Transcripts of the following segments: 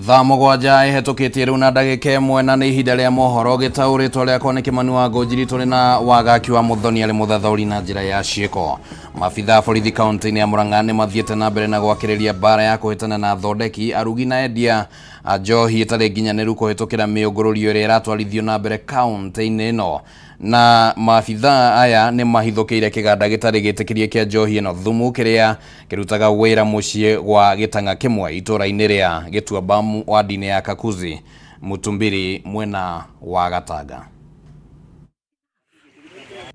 Thaa 7 ĩhetũkĩtie rĩu na ndagĩka 1, na nĩ ihinda rĩa mohoro gĩtaũrĩtwo rĩakwa nĩ Kĩmani wa Ngũnjiri. Tũrĩ na wagaki wa Mũthoni arĩ mũthathaũri na njĩra ya ciĩko. Maabitha a borithi kaunti-inĩ ya Murang'a nĩ mathiĩte na mbere na gwakĩrĩria mbara ya kũhĩtana na athondeki, arugi na endia a njohi ĩtarĩ nginyanĩru kũhĩtũkĩra mĩũngũrũrio ĩrĩa ĩratwarithio na mbere kaunti-inĩ ĩno. Na maabitha aya nĩ mahithũkĩire kĩganda gĩtarĩ gĩtĩkĩrie kĩa njohi ĩno thumu kĩrĩa kĩrutaga wĩra mũciĩ gwa gĩtang'a kĩmwe itũũra-inĩ rĩa Gĩtuamba, wadi-inĩ ya Kakuzi, Mutumbiri, mwena wa Gatanga.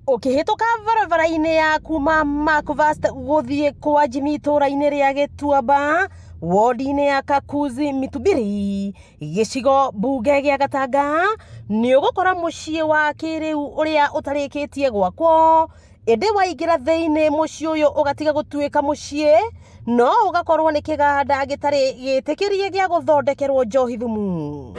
Ũkĩhĩtũka barabara-inĩ ya kuma Macfast gũthiĩ kwa Jimmy itũũra-inĩ rĩa Gĩtuamba, wodi-inĩ ya Kakuzi, Mitumbiri, gĩcigo mbunge gĩa Gatanga, nĩ ũgũkora mũciĩ wa kĩrĩu ũrĩa ũtarĩkĩtie gwakwo. Ĩndĩ waingĩra thĩinĩ, mũciĩ ũyũ ũgatiga gũtuĩka mũciĩ no ũgakorwo nĩ kĩganda gĩtarĩ gĩtĩkĩrie gĩa gũthondekerwo njohi thumu.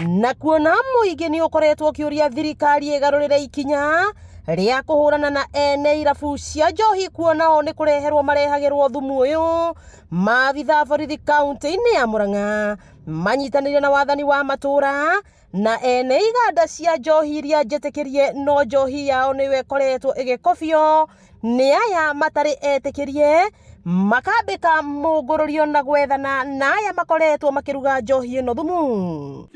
Na kuona mũingĩ nĩ ũkoretwo ũkĩũria thirikari ĩgarũrĩre ikinya rĩa kũhũrana na ene irabu cia njohi, kuona o nĩ kũreherwo marehagĩrwo thumu ũyũ, maabitha a borithi kaunti-inĩ ya Murang'a manyitanĩire na wathani wa matũũra na ene iganda cia njohi iria njĩtĩkĩrie, no njohi yao nĩyo ĩkoretwo ĩgĩkobio nĩ aya matarĩ etĩkĩrie, makambĩka mũngũrũrio na gwethana na aya makoretwo makĩruga njohi ĩno thumu.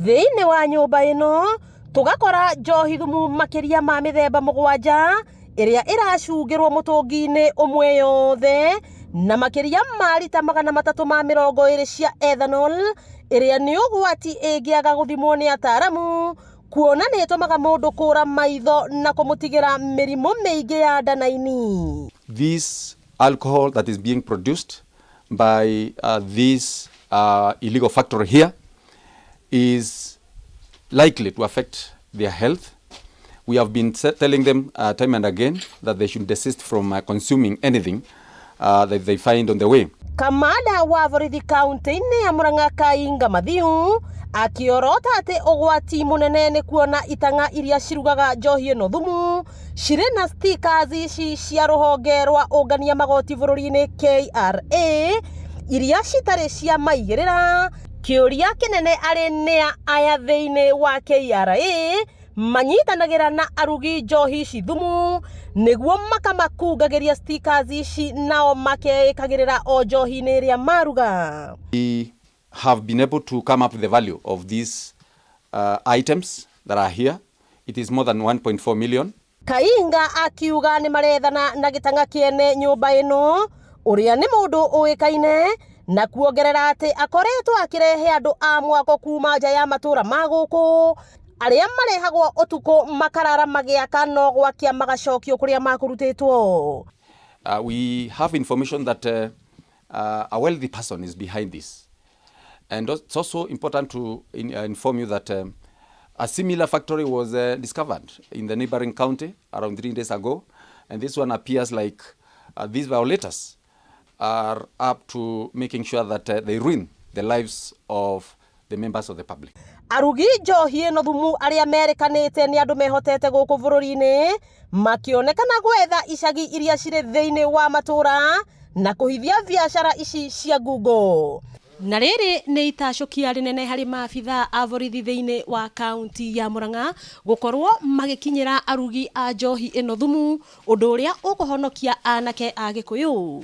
Thĩinĩ wa nyũmba ĩno tũgakora njohi thumu makĩria ma mĩthemba 7 ĩrĩa ĩracungĩrwo mũtũngi-inĩ ũmwe yothe, na makĩria ma rita 320 cia ethanol, ĩrĩa nĩ ũgwati ĩngĩaga gũthimwo nĩ ataramu, kuona nĩ ĩtũmaga mũndũ kũra maitho na kũmũtigĩra mĩrimũ mĩingĩ ya nda na ini. This alcohol that is being produced by this illegal factory here is likely to affect their health. We have been telling them time and again that they should desist from consuming anything that they find on the way. Kamanda wa borithi kaunti-inĩ ya Murang'a, Kainga Mathiu, akĩorota atĩ ũgwati mũnene nĩ kuona itang'a iria cirugaga njohi ĩno thumu cirĩ na stickers ici cia rũhonge rwa ũngania magoti bũrũri-inĩ, KRA, iria citarĩ cia maigĩrĩra. Kĩũria kĩnene arĩ nĩa aya thĩinĩ wa KRA manyitanagĩra na arugi njohi ici thumu nĩguo makamakungagĩria stickers ici, nao makeĩkagĩrĩra o njohi-inĩ ĩrĩa maruga. We have been able to come up with the value of these items that are here. It is more than 1.4 million. Kainga akiuga nĩ marethana na gĩtang'a kĩene nyũmba ĩno, ũrĩa nĩ mũndũ ũĩkaine, na kuongerera atĩ akoretwo akĩrehe andũ a mwako kuma nja ya matũũra ma gũkũ, arĩa marehagwo ũtukũ makarara magĩaka, no gwakia magacokio kũrĩa makũrutĩtwo. We have information that a wealthy person is behind this. And it's also important to inform you that a similar factory was discovered in the neighboring county around 3 days ago. And this one appears like these violators are up to making sure that they ruin the lives of the members of the public. Arugi njohi ĩno thumu arĩa merĩkanĩte nĩ andũ mehotete gũkũ bũrũri-inĩ makĩonekana gwetha icagi iria cirĩ thĩinĩ wa matũũra na kũhithia biacara ici cia ngungo. Na rĩrĩ nĩ itacũkia rĩnene harĩ maabitha a borithi thĩinĩ wa kaunti ya Murang'a gũkorwo magĩkinyĩra arugi a njohi ĩno thumu, ũndũ ũrĩa ũkũhonokia anake a Gĩkũyũ.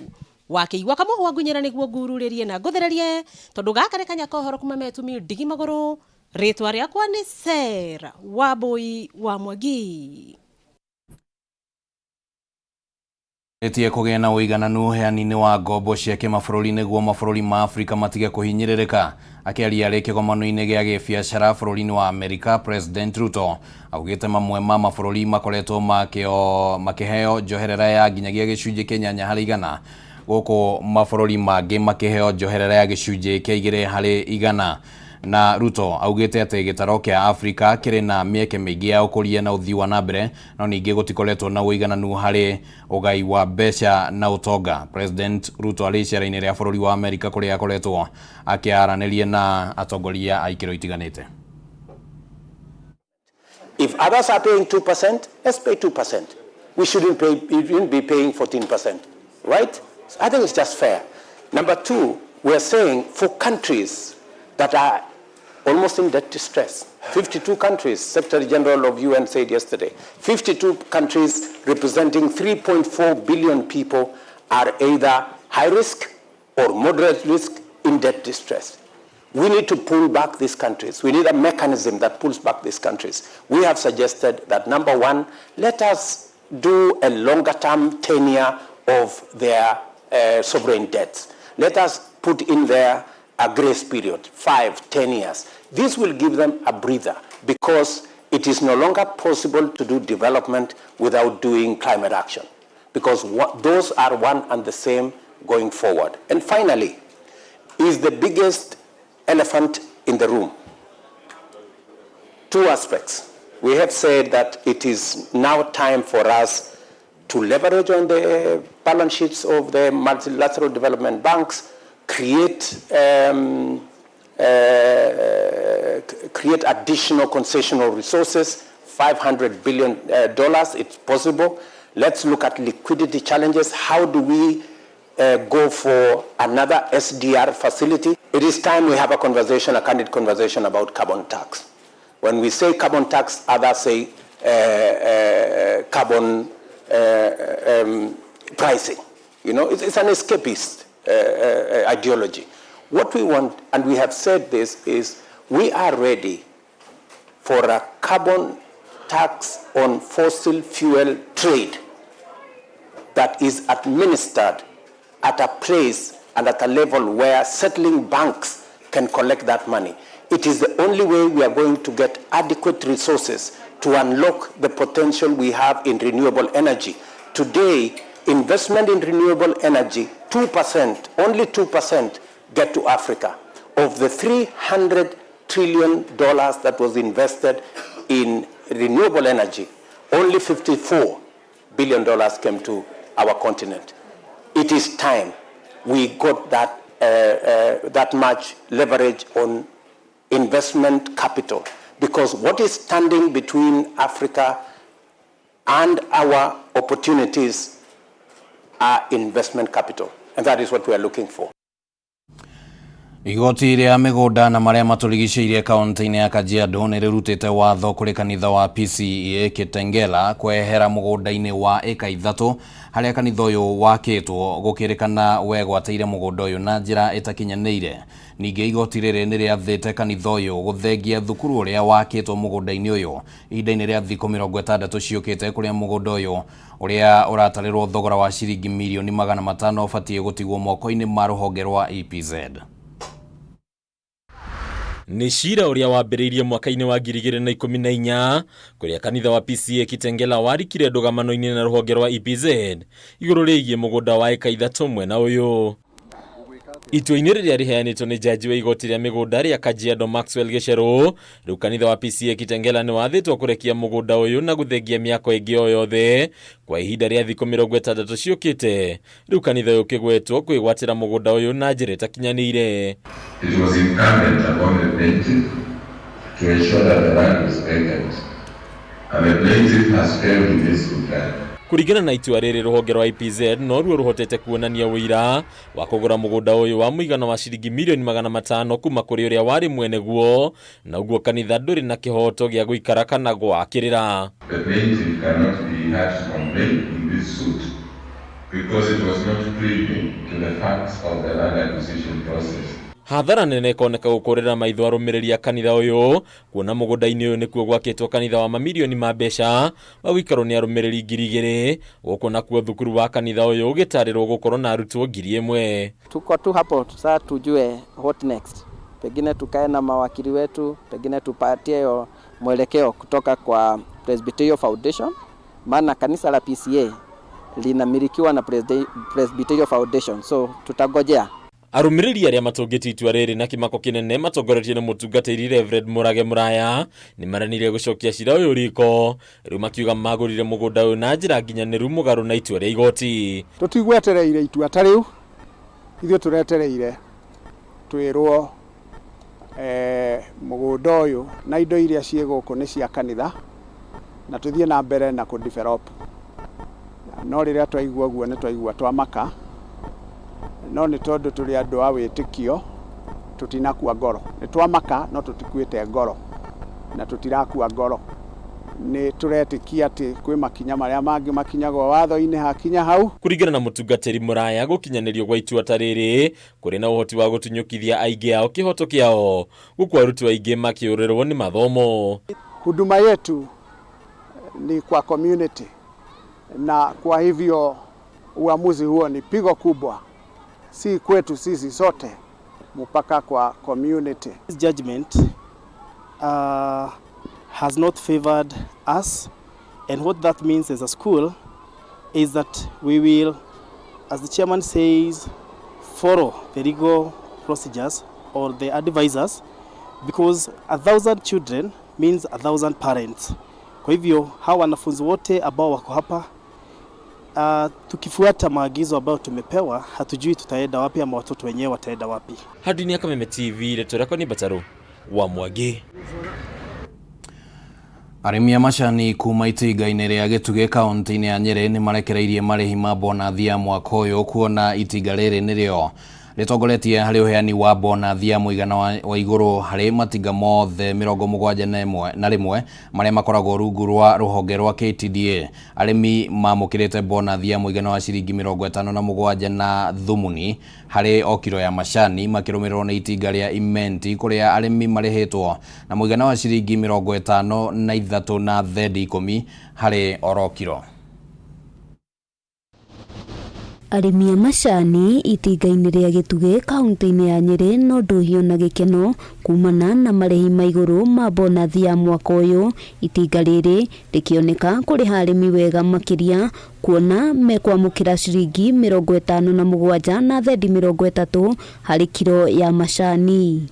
Wakĩigua kamũhwa ngunyĩra nĩguo ngururĩrie na ngũthererie, tondũ gaka nĩ kanya kohoro kuma metumi ndigi magũrũ. Rĩtwa rĩakwa nĩ Sera Wambui wa Mwangi. Ĩtie kũgĩa na ũigananu ũheani-inĩ wa ngombo cia kĩmabũrũri nĩguo mabũrũri ma Afrika matige kũhinyĩrĩrĩka. Akĩaria arĩ kĩgomano-inĩ gĩa gĩbiacara bũrũri-inĩ wa Amerika, President Ruto augĩte mamwe ma mabũrũri makoretwo makĩheo njoherera ya nginyagia 8% gũkũ mabũrũri mangĩ makĩheo njoherera ya 2%. Na Ruto augĩte atĩ gĩtaro kĩa Afrika kĩrĩ na mĩeke mĩingĩ ya ũkũria na ũthii wa na mbere, no ningĩ gũtikoretwo na ũigananu harĩ ũgai wa mbeca na ũtonga. President Ruto arĩ icera-inĩ rĩa bũrũri wa Amerika kũrĩa akoretwo akĩaranĩria na atongoria a ikĩro itiganĩte. If others are paying 2%, let's pay 2%. We shouldn't be paying 14%, right? I think it's just fair. Number two, We are saying for countries that are almost in debt distress, 52 countries, Secretary General of UN said yesterday, 52 countries representing 3.4 billion people are either high risk or moderate risk in debt distress. We need to pull back these countries. We need a mechanism that pulls back these countries. We have suggested that, number one, let us do a longer term tenure of their sovereign debts. Let us put in there a grace period, 5, 10 years. This will give them a breather because it is no longer possible to do development without doing climate action, because those are one and the same going forward. And finally, is the biggest elephant in the room. Two aspects. We have said that it is now time for us to leverage on the balance sheets of the multilateral development banks, create additional concessional resources, $500 billion, it's possible. Let's look at liquidity challenges. How do we go for another SDR facility? It is time we have a conversation, a candid conversation about carbon tax. When we say carbon tax, others say carbon pricing. You know, it's an escapist ideology. What we want, and we have said this, is we are ready for a carbon tax on fossil fuel trade that is administered at a place and at a level where settling banks can collect that money. It is the only way we are going to get adequate resources to unlock the potential we have in renewable energy. Today, investment in renewable energy, 2%, only 2% get to Africa. Of the $300 trillion that was invested in renewable energy, only $54 billion came to our continent. It is time we got that, that much leverage on investment capital, because what is standing between Africa and our opportunities are investment capital, and that is what we are looking for. Igoti rĩa mĩgũnda na marĩa matũrigicĩirie kaunti-inĩ ya Kajiado nĩ rĩrutĩte watho kũrĩ kanitha wa PCEA Kitengela kwehera mũgũnda-inĩ wa ĩka 3 harĩa kanitha ũyũ wakĩtwo gũkĩrĩkana wegwatĩire mũgũnda ũyũ na njĩra ĩtakinyanĩire. Ningĩ igoti rĩrĩ nĩ rĩathĩte kanitha ũyũ gũthengia thukuru ũrĩa wakĩtwo mũgũnda-inĩ ũyũ ihinda-inĩ rĩa thikũ 60 ciũkĩte, kũrĩa mũgũnda ũyũ ũrĩa ũratarĩrwo thogora wa ciringi mirioni 500 ũbatiĩ gũtigwo moko-inĩ ma rũhonge rwa EPZ. Nĩ cira ũrĩa wambĩrĩirie mwaka-inĩ wa 2014 kũrĩa kanitha wa PCEA Kitengela warikire ndũgamano-inĩ na rũhonge rwa EPZ igũrũ rĩgiĩ mũgũnda wa ĩka 3 mwena ũyũ. Itua-inĩ rĩrĩa rĩheanĩtwo nĩ jaji wa igoti rĩa mĩgũnda rĩa Kajiado Maxwell Gicheru, rĩu kanitha wa PCEA Kitengela nĩ wathĩtwo kũrekia mũgũnda ũyũ na gũthengia mĩako ĩngĩ o yothe kwa ihinda rĩa thikũ 60 ciũkĩte. Rĩu kanitha ũyũ ũkĩgwetwo kwĩgwatĩra mũgũnda ũyũ na njĩra ĩtakinyanĩire. It was incumbent upon the plaintiff to ensure that the land was vacant, and the plaintiff has failed in this regard. Kũringana na itua rĩrĩ, rũhonge rwa EPZ noruo rũhotete kuonania ũira wa kũgũra mũgũnda ũyũ wa mũigana wa ciringi mirioni 500 kuma kũrĩ ũrĩa warĩ mwene guo, na ũguo kanitha ndũrĩ na kĩhoto gĩa gũikara kana gwakĩrĩra. The plaintiff cannot be heard to complain in this suit because it was not privy to the facts of the land acquisition process. Hathara nene ĩkoneka gũkũrĩra maitho arũmĩrĩri a kanitha ũyũ kuona mũgũnda-inĩ ũyũ nĩkuo gwakĩtwo kanitha wa mamirioni ma mbeca wa gũikarwo nĩ arũmĩrĩri 2000 gũkũ nakuo thukuru wa kanitha ũyũ ũgĩtarĩrwo gũkorwo na arutwo 1000. Tuko tu hapo sasa tujue what next. Pengine tukae na mawakili wetu, pengine tupatie mwelekeo kutoka kwa Presbyterian Foundation, maana kanisa la PCEA linamilikiwa na Presbyterian Foundation, so tutagojea. Arũmĩrĩri arĩa matũngĩtie itua rĩrĩ na kĩmako kĩnene matongoretio nĩ mũtungatĩri Reverend Mũrage Mũraya nĩ maranire gũcokia cira ũyũ riko, rĩu makiuga magũrire mũgũnda ũyũ na njĩra nginyanĩru mũgarũ na itua rĩa igoti. Tũtigwetereire itua ta rĩu, ithuĩ tũretereire twĩrwo mũgũnda ũyũ na indo iria ciĩ gũkũ nĩ cia kanitha na tũthiĩ na mbere na kũ develop. No rĩrĩa twaigua ũguo nĩ twaigua twamaka, No nĩ tondũ tũrĩ andũ a wĩtĩkio tũtinakua ngoro. Nĩ twamaka no tũtikuĩte ngoro na tũtirakua ngoro. Nĩ tũretĩkia atĩ kwĩ makinya marĩa mangĩ makinyagwo watho-inĩ hakinya hau. Kũringana na mũtungatĩri Mũraya, gũkinyanĩrio gwa itua ta rĩrĩ kũrĩ na ũhoti wa gũtunyũkithia aingĩ ao kĩhoto kĩao, gũkũ arutwo aingĩ makĩũrĩrwo nĩ mathomo. Huduma yetu ni kwa community, na kwa hivyo uamuzi huo ni pigo kubwa, si kwetu sisi sote, mpaka kwa community. This judgment has not favored us, and what that means as a school is that we will, as the chairman says, follow the legal procedures or the advisors, because 1,000 children means 1,000 parents. Kwa hivyo hawa wanafunzi wote ambao wako hapa, tukifuata maagizo ambayo tumepewa, hatujui tutaenda wapi ama watoto wenyewe wataenda wapi. Handũ-inĩ ya Kameme TV, rĩtwa rĩakwa nĩ Mbatarũ wa Mwangi. Arĩmi a macani kuma itinga-inĩ rĩa Gĩtugĩ kaunti-inĩ ya Nyĩrĩ nĩ marekereirie marĩhi ma bonathi ya mwaka ũyũ, kuona itinga rĩrĩ nĩrĩo rĩtongoretie harĩ ũheani wa bonathi ya mũigana wa igũrũ harĩ matinga mothe 71 marĩa makoragwo rungu rwa rũhonge rwa KTDA. Arĩmi mamũkĩrĩte bonathi ya mũigana wa ciringi 57 na thumuni harĩ o kiro ya macani, makĩrũmĩrĩrwo nĩ itinga rĩa Imenti kũrĩa arĩmi marĩhĩtwo na mũigana wa ciringi 53 na thendi 10 harĩ oro kiro. Arĩmi a macani itinga-inĩ rĩa Gĩtugĩ kaunti-inĩ ya Nyĩrĩ no ndũhio na gĩkeno kumana na marĩhi ma igũrũ ma bonathi ya mwaka ũyũ. Itinga rĩrĩ rĩkĩoneka kũrĩha arĩmi wega makĩria, kuona mekwamũkĩra ciringi 57 na thendi 30 harĩ kiro ya macani.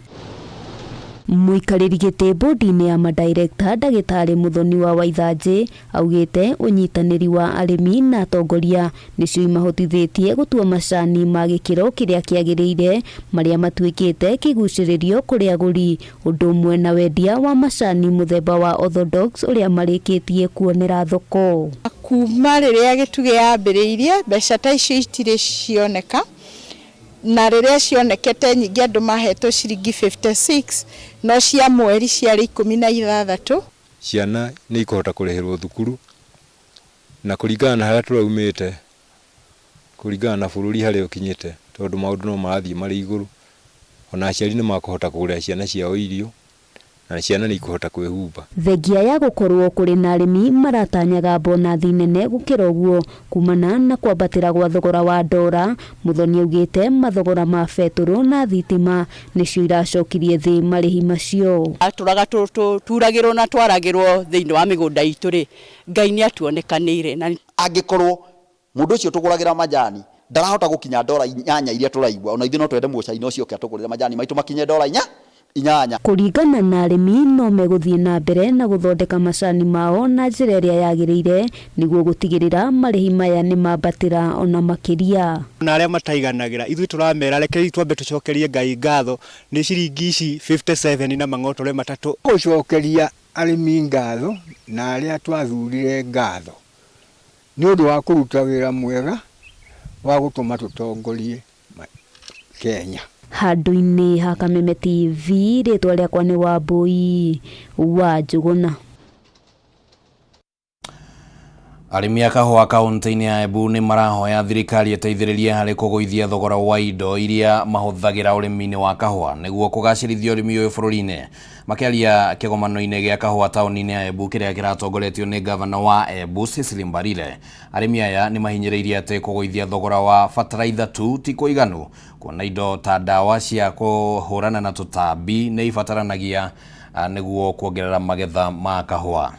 Mũikarĩri gĩtĩ bodi-inĩ ya madirekta ndagĩtarĩ Mũthoni wa Waithanjĩ augĩte ũnyitanĩri wa arĩmi na atongoria nĩcio imahotithĩtie gũtua macani ma gĩkĩro kĩrĩa kĩagĩrĩire marĩa matuĩkĩte kĩgucĩrĩrio kũrĩ agũri, ũndũ ũmwe na wendia wa macani mũthemba wa Orthodox ũrĩa marĩkĩtie kuonera thoko. Kuma rĩrĩa Gĩtugĩ yambĩrĩirie, mbeca ta icio itirĩ cioneka, na rĩrĩa cionekete nyingĩ andũ mahetwo ciringi 56, no cia mweri ciarĩ 16. Ciana nĩ ikũhota kũrĩhĩrwo thukuru, na kũringana na harĩa tũraumĩte, kũringana na bũrũri harĩa ũkinyĩte, tondũ maũndũ no marathiĩ marĩ igũrũ, ona aciari nĩ makũhota kũgũrĩra ciana ciao irio, na ciana nĩ ikũhota kwĩhumba. Thengia ya gũkorwo kũrĩ na arĩmi maratanyaga bonathi nene gũkĩra ũguo kumana na kwambatĩra gwa thogora wa ndora, Mũthoni augĩte mathogora ma betũrũ na thitima nĩcio iracokirie thĩ marĩhi macio. Atũraga turagĩrwo na twaragĩrwo thĩinĩ wa mĩgũnda itũ rĩ, Ngai nĩ atuonekanĩire. Na angĩkorwo mũndũ ũcio tũgũragĩra majani ndarahota gũkinya ndora 8 iria tũraigua, ona ithuĩ no twende mũcaina ũcio ũke atũgũrĩre majani maitũ makinye ndora 8. Kũringana na arĩmi no megũthiĩ na mbere na gũthondeka macani mao na njĩra ĩrĩa yagĩrĩire nĩguo gũtigĩrĩra marĩhi maya nĩ mambatĩra ona makĩria. Na arĩa mataiganagĩra ithuĩ tũramera rekei twambe tũcokerie Ngai ngatho nĩ ciringi ici 57 na mang'otore matatũ. Gũcokeria arĩmi ngatho na arĩa twathurire ngatho nĩ ũndũ wa kũruta wĩra mwega wa gũtũma tũtongorie Kenya. Handũ-inĩ ha Kameme TV, rĩtwa rĩakwa nĩ Wambui wa Njũgũna. Arĩmi a kahũa kaunti-inĩ ya Embu nĩ marahoya thirikari ĩteithĩrĩrie harĩ kũgũithia thogora wa indo iria mahũthagĩra ũrĩmi-inĩ wa kahũa nĩguo kũgacĩrithia ũrĩmi ũyũ bũrũri-inĩ. Makĩaria kĩgomano-inĩ gĩa kahũa taũni-inĩ ya Embu kĩrĩa kĩratongoretio nĩ gavana wa Embu Cecily Mbarire, arĩmi aya nĩ mahinyĩrĩirie atĩ kũgũithia thogora wa bataraitha tu ti kũiganu, kuona indo ta ndawa cia kũhũrana na tũtambi nĩ ibataranagia nĩguo kuongerera magetha ma kahũa.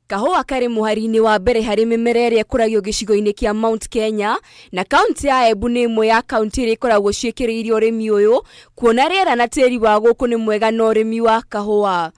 Kahũa karĩ mũhari-inĩ wa mbere harĩ mĩmera ĩrĩa ĩkũragio gĩcigo-inĩ kĩa Mount Kenya, na kaunti ya Embu nĩ ĩmwe ya kaunti iria ikoragwo ciĩkĩrĩire ũrĩmi ũyũ, kuona rĩera na tĩri wa gũkũ nĩ mwega na ũrĩmi wa kahũa.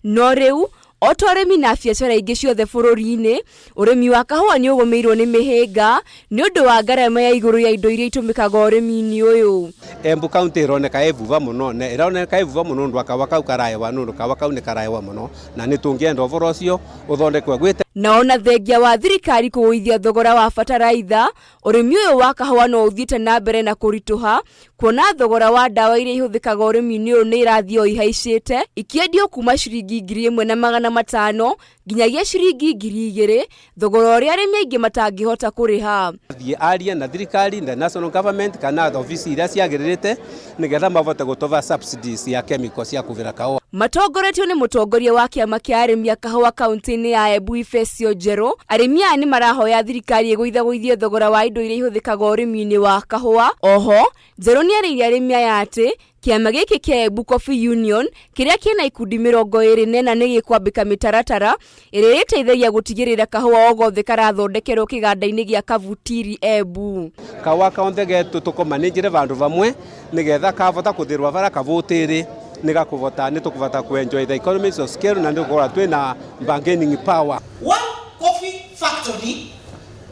No rĩu o ta ũrĩmi na biacara ingĩ ciothe bũrũri-inĩ, ũrĩmi wa kahũa nĩ ũgũmĩirwo nĩ mĩhĩnga nĩ ũndũ wa ngarama ya igũrũ ya indo iria itũmĩkaga ũrĩmi-inĩ ũyũ. Embu County ironeka ĩvuva mũno, na ironeka ĩvuva mũno nũndũ wa kawa kau karaewa, nũndũ kawa kau nĩ karaewa mũno, na nĩ tũngĩenda ũboro ũcio ũthondekwe gwĩte. Na ona thengia wa thirikari kũgũithia thogora wa bataraitha, ũrĩmi ũyũ wa kahũa no ũthiĩte na mbere na kũritũha, kuona thogora wa ndawa iria ihũthĩkaga ũrĩmi-inĩ ũyũ nĩ irathiĩ o ihaicĩte, ikĩendio kuma ciringi 1500 nginyagia ciringi 2000, thogora ũrĩa arĩmi aingĩ matangĩhota kũrĩha. Thiĩ arie na thirikari na national government kana ofisi iria ciagĩrĩrĩte nĩgetha mavote gũtova subsidies ya chemical cia kũvĩra kahũa. Matongoretio nĩ mũtongoria wa kĩama kĩa arĩmi a kahũa kaunti-inĩ ya Embu Ifecio Njerũ, arĩmi aya nĩ marahoya thirikari ĩgũithagũithie thogora wa indo iria ihũthĩkaga ũrĩmi-inĩ wa kahũa. Oho, Njerũ nĩ erĩire arĩmi aya atĩ kĩama gĩkĩ kĩa Embu Coffee Union kĩrĩa kĩna ikundi 24 nĩ gĩkwambĩka mĩtaratara ĩrĩa ĩrĩteithagia gũtigĩrĩra kahũa o gothe karathondekerwo kĩganda-inĩ gĩa Kavutiri Embu. Kahũa konthe getu tũkũmanĩnjĩre vandũ vamwe nĩgetha kavota kũthĩrwa vara kavũtĩrĩ nĩgakũvota nĩtũkũvota ku enjoy the economies of scale na nĩgũkorwo twĩna bargaining power. One coffee factory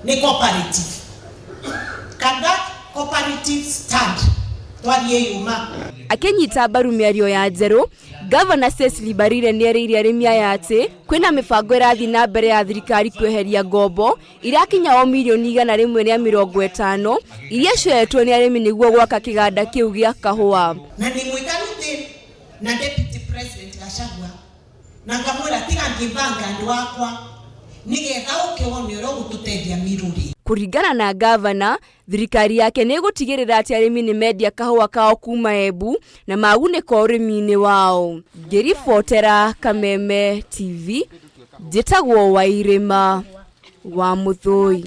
ni cooperative. Can that cooperative stand? Twarie yuma. Akĩnyita mbaru mĩario ya Njerũ, Gavana Cecily Mbarire nĩ erĩire arĩmi aya atĩ kwĩna mĩbango ĩrathiĩ na mbere ya thirikari kweheria ngombo irakinya o mirioni 150 iria cioetwo nĩ arĩmi nĩguo gwaka kĩganda kĩu gĩa kahũa. Na nĩ mwĩkaru thĩ na Deputy President Gachagua na ngamwĩra tiga ngĩbanga andũ akwa nĩgetha ũke wone ũrĩa ũgũtũteithia mirũri. Kũringana na gavana, thirikari yake nĩ ĩgũtigĩrĩra atĩ arĩmi nĩ mendia kahũa kao kuma Embu na magunĩka ũrĩmi-inĩ wao. Ngĩribotera Kameme TV, njĩtagwo Wairĩma wa Mũthũi.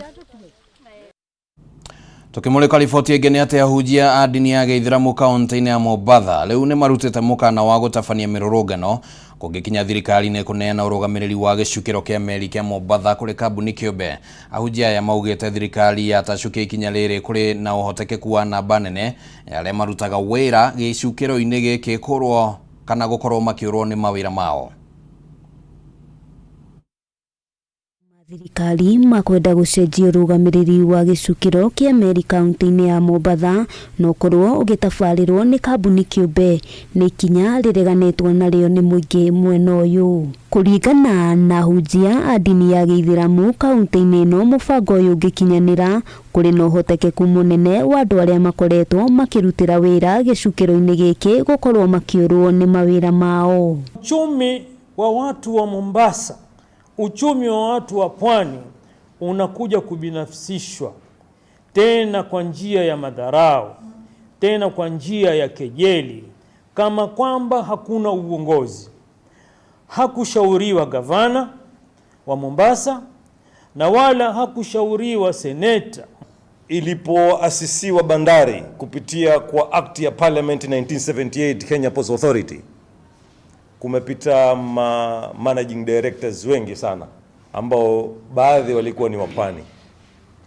Tukimulika riboti ĩngĩ nĩ atĩ ahunjia a ndini ya gĩithĩramu kaunti-inĩ ya Mombatha rĩu nĩ marutĩte mũkana wa gũtabania mĩrũrũngano kũngĩkinya thirikari nĩ kũneana ũrũgamĩrĩri wa gĩcukĩro kĩa meri kĩa Mombatha kũrĩ kambuni kĩũmbe. Ahunjia aya maugĩte thirikari yatacũkia ikinya rĩrĩ kũrĩ na ũhotekeku wa namba nene ya arĩa marutaga wĩra gĩcukĩro-inĩ gĩkĩ kũrwo kana gũkorwo makĩũrwo nĩ mawĩra mao. Thirikari makwenda gũcenjia ũrũgamĩrĩri wa gĩcukĩro kĩa meri kaunti-inĩ ya Mombatha na ũkorwo ũgĩtabarĩrwo nĩ kambuni kĩũmbe nĩ ikinya rĩreganĩtwo narĩo nĩ mũingĩ mwena ũyũ. Kũringana na ahunjia a ndini ya gĩithĩramu kaunti-inĩ ĩno, mũbango ũyũ ũngĩkinyanĩra kũrĩ na ũhotekeku mũnene wa andũ arĩa makoretwo makĩrutĩra wĩra gĩcukĩro-inĩ gĩkĩ gũkorwo makĩũrwo nĩ mawĩra mao. Uchumi wa watu wa Mombasa, uchumi wa watu wa pwani unakuja kubinafsishwa tena kwa njia ya madharau, tena kwa njia ya kejeli, kama kwamba hakuna uongozi. Hakushauriwa gavana wa Mombasa na wala hakushauriwa seneta. Ilipoasisiwa bandari kupitia kwa act ya Parliament 1978 Kenya Ports Authority, kumepita managing directors wengi sana ambao baadhi walikuwa ni wapani,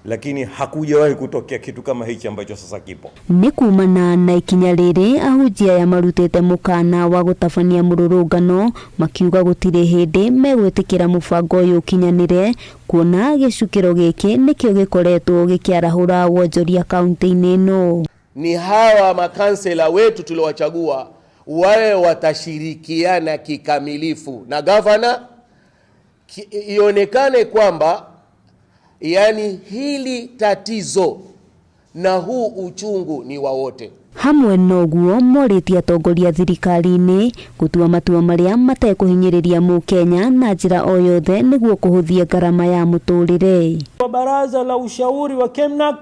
lakini hakujawahi kutokea kitu kama hichi ambacho sasa kipo. Nĩ kumana na ikinya rĩrĩ ahunjia aya marutĩte mũkana wa gũtabania mũrũrũngano makiuga gũtirĩ hĩndĩ megwĩtĩkĩra mũbango ũyũ ũkinyanĩre kuona gĩcukĩro gĩkĩ nĩkĩo gĩkoretwo gĩkĩarahũra wonjoria kaunti-inĩ ĩno. Ni hawa makansela wetu tuliowachagua wawe watashirikiana kikamilifu na gavana, ionekane kwamba yani hili tatizo na huu uchungu ni wa wote. Hamwe noguo morĩtie atongoria thirikari-inĩ gũtua matua marĩa matekũhinyĩrĩria mũkenya na njĩra o yothe nĩguo kũhũthia ngarama ya mũtũrĩre. Kwa baraza la ushauri wa Kemnak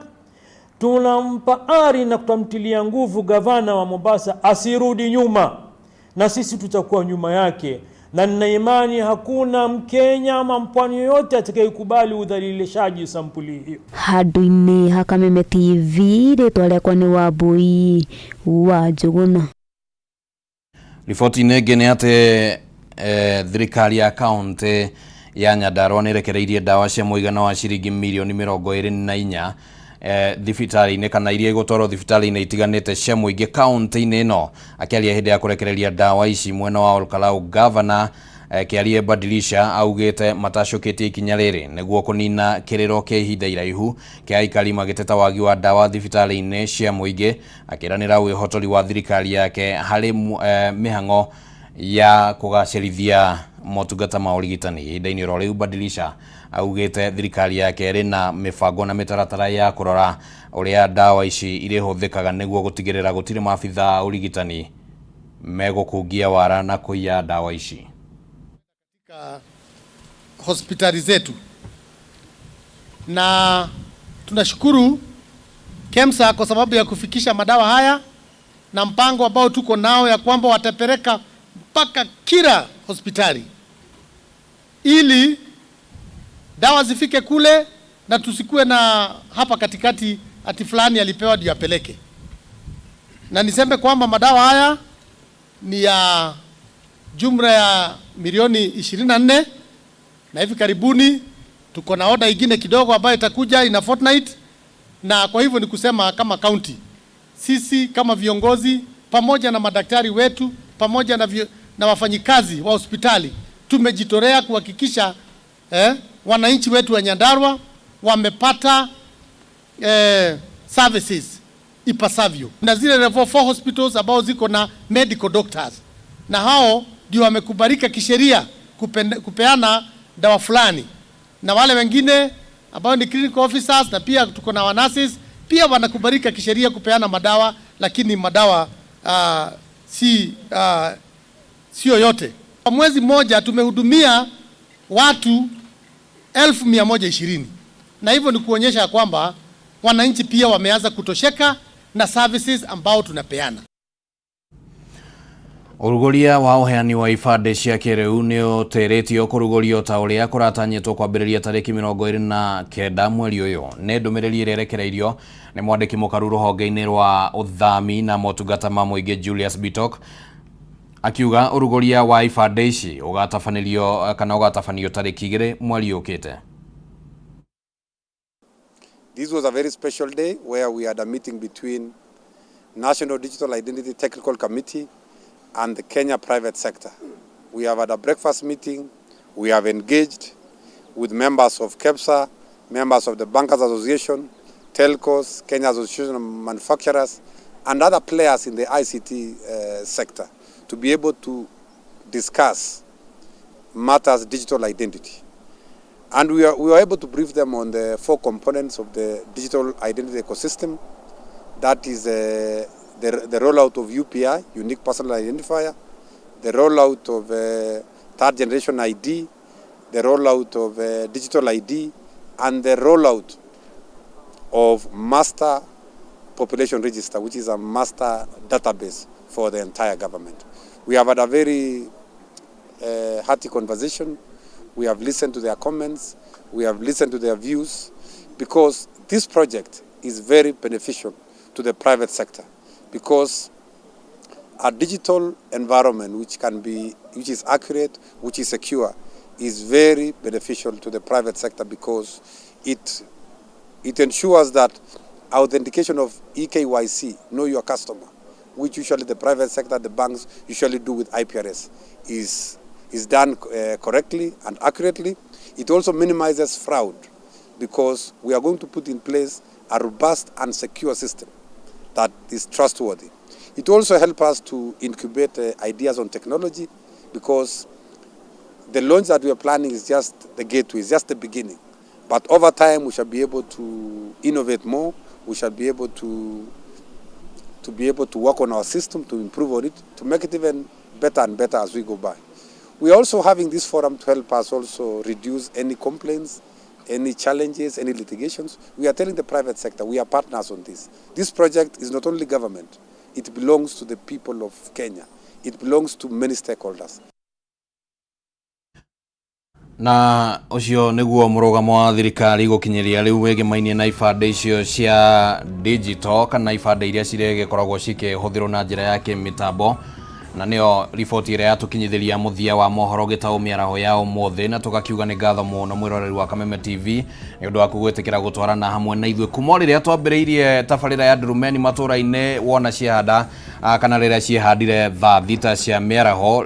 tunampa ari na kutamtilia nguvu gavana wa Mombasa asirudi nyuma, na sisi tutakuwa nyuma yake, na nina imani hakuna Mkenya ama mpwani yoyote atakayekubali udhalilishaji sampuli hiyo. Handũ-inĩ ha Kameme TV, rĩtwa rĩakwa nĩ Wambui wa Njũgũna. Riboti-inĩ ĩngĩ nĩ atĩ thirikari ya kaunti ya Nyandarua nĩ ĩrekereirie ndawa cia mũigana wa ciringi mirioni 24 thibitarĩ-inĩ kana iria igũtwarwo thibitarĩ-inĩ itiganĩte cia mũingĩ kaunti-inĩ ĩno. Akĩaria hĩndĩ ya kũrekereria ndawa ici mwena wa Olkalau, gavana Kĩarie Badilisha augĩte matacũkĩtie ikinya rĩrĩ nĩguo kũnina kĩrĩro kĩa ihinda iraihu kĩa aikari magĩteta wagi wa ndawa thibitarĩ-inĩ cia mũingĩ, akĩranĩra wĩhotori wa thirikari yake harĩ mĩhang'o Ya kũgacĩrithia motungata ma ũrigitani. Ihinda-inĩ oro rĩu, Badilisha augĩte thirikari yake ĩrĩ na mĩbango na mĩtaratara ya kũrora ũrĩa ndawa ici irĩhũthĩkaga nĩguo gũtigĩrĩra gũtirĩ maabitha a ũrigitani megũkungia wara na kũiya ndawa ici. Hospitali zetu na tunashukuru KEMSA kwa sababu ya kufikisha madawa haya na mpango ambao tuko nao ya kwamba watapeleka mpaka kila hospitali ili dawa zifike kule na tusikuwe na hapa katikati ati fulani alipewa ndio apeleke. Na niseme kwamba madawa haya ni ya jumla ya milioni 24 na hivi karibuni tuko na oda ingine kidogo ambayo itakuja in a fortnight, na kwa hivyo ni kusema kama county, sisi kama viongozi pamoja na madaktari wetu pamoja na wafanyikazi wa hospitali tumejitolea kuhakikisha wananchi wetu wa Nyandarua wamepata services ipasavyo, na zile level 4 hospitals ambao ziko na medical doctors, na hao ndio wamekubalika kisheria kupeana dawa fulani, na wale wengine ambao ni clinical officers na pia tuko na nurses pia wanakubalika kisheria kupeana madawa, lakini madawa sio yote. Kwa mwezi mmoja tumehudumia watu 120,000, na hivyo ni kuonyesha kwamba wananchi pia wameanza kutosheka na services ambao tunapeana. Ũrugũria wa ũheani wa ibandĩ cia kĩrĩu nĩ ũtĩrĩtio kũrugũrio ta ũrĩa kũratanyĩtwo kwambĩrĩria tarĩki 29 mweri ũyũ. Nĩ ndũmĩrĩri ĩrĩa ĩrekereirio nĩ mwandĩki mũkaru rũhonge-inĩ rwa ũthami na motungata ma mũingĩ Julius Bitok, akiuga ũrugũria wa ibandĩ ici ũgatabanĩrio kana ũgatabanio tarĩki 2 mweri ũkĩte. This was a very special day where we had a meeting between National Digital Identity Technical Committee and the Kenya private sector. We have had a breakfast meeting. We have engaged with members of KEPSA, members of the Bankers Association, telcos, Kenya Association of Manufacturers, and other players in the ICT sector to be able to discuss matters digital identity. And we were able to brief them on the four components of the digital identity ecosystem. That is the rollout of UPI, Unique Personal Identifier, the rollout of third generation ID, the rollout of digital ID, and the rollout of master population register, which is a master database for the entire government. We have had a very hearty conversation. We have listened to their comments. We have listened to their views, because this project is very beneficial to the private sector, because a digital environment which is accurate, which is secure, is very beneficial to the private sector, because it ensures that authentication of eKYC, know your customer, which usually the private sector, the banks usually do with IPRS, is done correctly and accurately. It also minimizes fraud, because we are going to put in place a robust and secure system that is trustworthy. It also helps us to incubate ideas on technology, because the launch that we are planning is just the gateway, it's just the beginning. But over time, we shall be able to innovate more. We shall be able to be able to work on our system, to improve on it, to make it even better and better as we go by. We are also having this forum to help us also reduce any complaints, any challenges, any litigations. We are telling the private sector, we are partners on this. This project is not only government, it belongs to the people of Kenya. It belongs to many stakeholders. Na ũcio nĩguo mũrũgamo wa thirikari gũkinyĩria rĩu wĩgĩmainie na ibandĩ icio cia digital kana ibandĩ iria cirĩgĩkoragwo cikĩhũthĩrwo na njĩra ya kĩmĩtambo, na nĩyo riboti ĩrĩa yatũkinyithĩria mũthia wa mohoro gĩtaũ mĩaraho ya ũmũthĩ, na tũgakiuga nĩ ngatho mũno mwĩroreri wa Kameme TV nĩ ũndũ waku gwĩtĩkĩra gũtwarana hamwe na ithuĩ kuma o rĩrĩa twambĩrĩirie tabarĩra ya ndurumeni matũra-inĩ wona ciehanda kana rĩrĩa ciĩhandire thaa 6 cia mĩaraho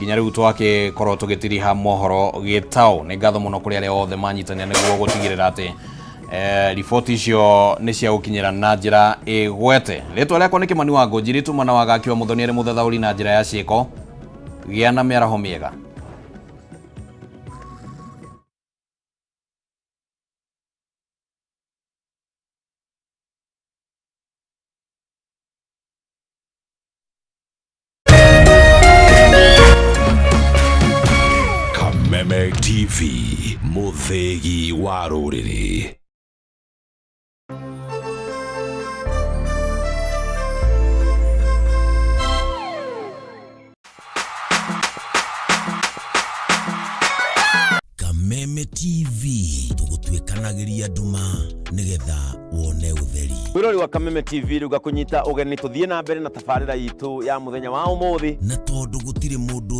nginya rĩu twagĩkorwo tũgĩtiriha mohoro gĩtaũ. Nĩ ngatho mũno kũrĩ arĩa othe manyitanĩra nĩguo gũtigĩrĩra atĩ riboti icio nĩ cia gũkinyĩra na njĩra ĩgwete. Rĩtwa rĩakwa nĩ Kĩmani wa Ngũnjiri, tuma na wagaki wa Mũthoni arĩ mũthathaũri na njĩra ya ciĩko. Gĩa na mĩaraho mĩega. Kameme TV, mũthĩgi wa rũrĩrĩ. Kameme TV tũgũtuĩkanagĩria nduma nĩgetha wone ũtheri. Mwĩrori wa Kameme TV rĩu ngakũnyita ũgeni tũthiĩ na mbere na tabarĩra itũ ya mũthenya wa ũmũthĩ. Na tondũ gũtirĩ mũndũ